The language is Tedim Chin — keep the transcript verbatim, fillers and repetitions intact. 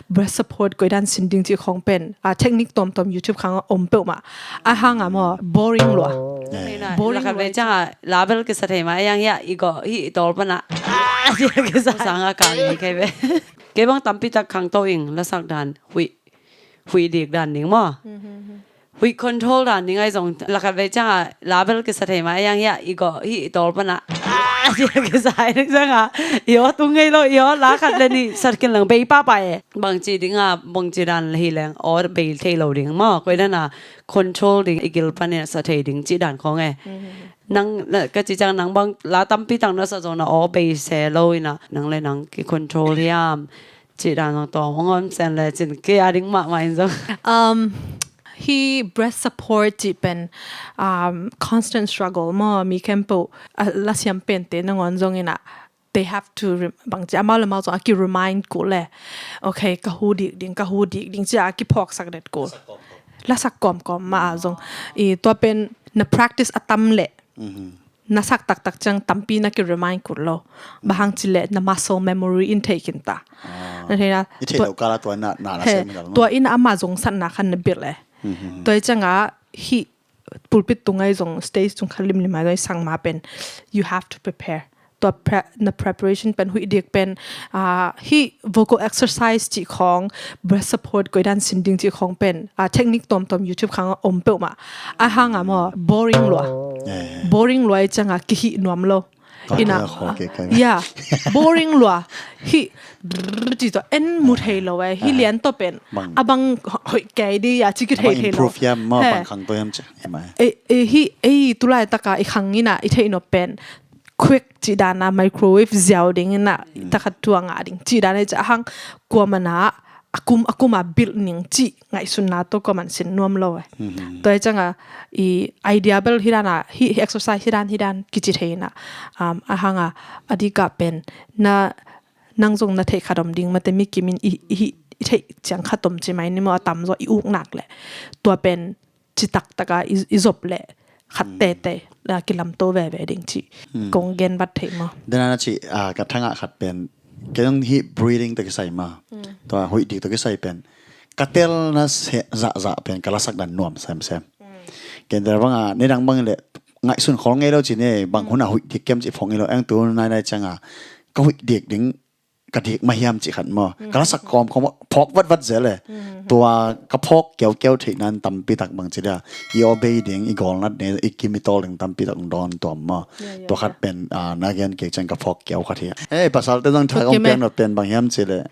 Breath support koidan sin ding cih khong pen, a, technique tawmtawm YouTube khang om peuhmah. A hang a maw, boring lua. Boring lua. Lakhat vei ciang a label kisa thei mah, a yang hiah i gawh hi i tawl pan a. Kisa sang a kang hi kei ve. Kei bang tampi tak khangto ing, lasak dan huih, huih dik dan ding maw. Huih control dan ding ai zong, lakhat vei ciang a label kisa thei mah, a yang hiah i gawh hi i tawl pan a. Kisa ai ding ciang a, i aw tung ngei lo, i aw lakhat le nih sat kin lang bei papa e. Bangci ding a, bangci dan hi leng aw bei thei lo ding maw. Koidan a control ding, i gil pan in a sa thei ding cih dan khong e. Nang, ka ci ciang nang bang la tampi tak na sa zong na aw bei se lo in a, nang le nang ki control hiam. Cih dan zong tawm hong om sen le cin kei a ding mahmah in zong. Um, hi breath support cih pen, um, constant struggle maw, mi khempeuh, a, lasiam pente nangawn zong in a, they have to re-, bangci amau le amau zong a ki remind kul le. Okay, ka hu dik ding, ka hu dik ding, ci a ki phawksak det kul. Lasak kawmkawm mah a zong. I tua pen na practice a tam le. Na sak taktak ciang tampi na ki remind kul lo. Bang hang ci le na muscle memory in thei kin ta. Na thei na, i thei lo kala tua na, na, na he, sem lo, no? Tua in ama zong satna khan na bil e. Tua i ciang a hi pulpit tung ai zong, stage tung kha limlim ai zong i sang ma pen, you have to prepare. Tua pre-, na preparation pen, huih dik pen, ah, hi vocal exercise cih khong, breath support koidan sin ding cih khong pen, ah, technique tawmtawm YouTube khang om peuhmah. A hang a maw, boring lua. Boring lua i ciang a kihih nuam lo. Ina, ya, boring lua. Hi, ci to en mu thei lo e. Hi lian to pen. A bang hoih kei di ya ci ki thei thei lo. Improve hiam maw, bang khangto hiam ci. E, e, hi, e, tulai taka i khang ina, i thei nop pen. Quick ci dan a microwave ziau ding ina, takhat tua nga ding. Ci dan a i ci a hang kua mana, a kum, a kum a build ning cih ngaihsunna tawh kua man sin nuam lo e. Tua i ciang a, i idea bel hi dan a, hi, hi exercise hi dan, hi dan kici thei na. Um, a hang a, a dik a pen, na, nang zong na theih khat om ding, mate mi kim in i, i, i theih ciang khat om ci mai ni maw, a tam zaw i uk nak le. Tua pen, ci taktak a i, i zop le khat tete la kilamto veve ding ci. Kong gen vat thei maw. Dena na ci, ah, ka thangah khat pen, kei zong hi breathing tawh kisai maw. Tua huih dik tawh kisai pen, ka telna se, zahzah pen, ka lasak dan nuam semsem. Ken dena bang a, ni dang bang le, ngaihsun khol ngei lo ci ne, bang hun a huih dik kem ci phawk ngei lo, eng tu nai nai ciang a, ka huih dik ding, ka dik mah hiam cih khat maw. Ka lasak kawmkawm phawk vatvat zel e. Tua ka phawk kiaukiau theih nan tampi tak bang ci dia. I aw bei ding, i gawlnat ne, i kim i tawl ding tampi tak dawn tuam maw. Tua khat pen, ah, na gen kei ciang ka phawk kiau khat hi. Eh, pasalte zong thak om piang nop pen bang hiam ci le.